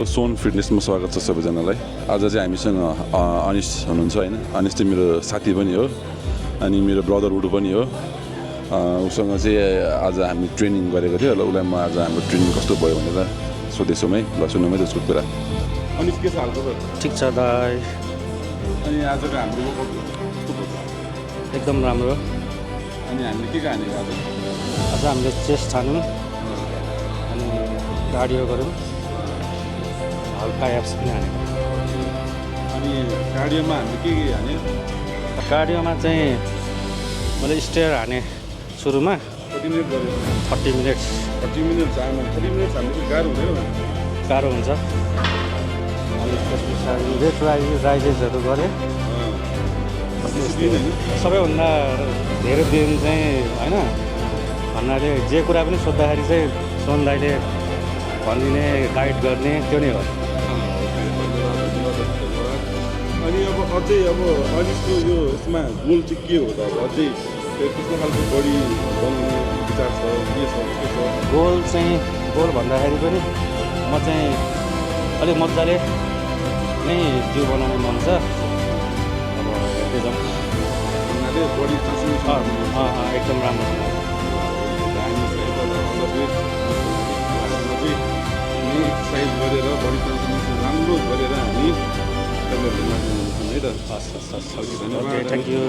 सोन फिटनेसमा स्वागत छ सबैजनालाई। आज चाहिँ हामीसँग अनिश हुनुहुन्छ हैन। अनिश चाहिँ मेरो साथी पनि हो अनि मेरो ब्रदरहुड पनि हो। उसँग चाहिँ आज हामी ट्रेनिङ गरेको थियो र उसलाई म आज हाम्रो ट्रेनिङ कस्तो भयो भनेर सोधेछु है। ल सुन्नु है त्यसको कुरा। अनिश के छ हालखबर? ठिक छ दाइ। अनि आजको हाम्रो वर्कआउट कस्तो भयो? एकदम राम्रो। अनि हामीले के हानेको आज हामीले चेस्ट हान्यौँ अनि कार्डियो गऱ्यौँ, हल्का एप्स पनि हान्यौँ। अनि कार्डियोमा हामीले के हान्यो? कार्डियोमा चाहिँ मैले स्टेयर हाने सुरुमा। कति मिनट गऱ्यो? 30 मिनट्स। 30 मिनट हान्नु 30 मिनट हान्नु चाहिँ गाह्रो हुँदैन? गाह्रो हुन्छ। अनि त्यस पछाडि वेट राइजेसहरू गरेँ। सबैभन्दा धेरै दिन चाहिँ होइन भन्नाले जे कुरा पनि सोद्धाखेरि चाहिँ सोन दाइले भनिदिने गाइड गर्ने त्यो नै हो। अनि अब अझै अनिसको यो यसमा गोल चाहिँ के हो त? अब अझै कस्तो खालको बडी बनाउने विचार छ के छ? गोल भन्दाखेरि पनि म चाहिँ अलिक मजाले नै जिउ बनाउने मन छ। अब हेर्दै जाउँ। भन्नाले बडी एकदम राम्रो छ। एक्सर्साइज गरेर बडी ट्रान्सफर्मेसन राम्रो गरेर हामी तपाईँहरूले है त। हस्। Okay, thank you.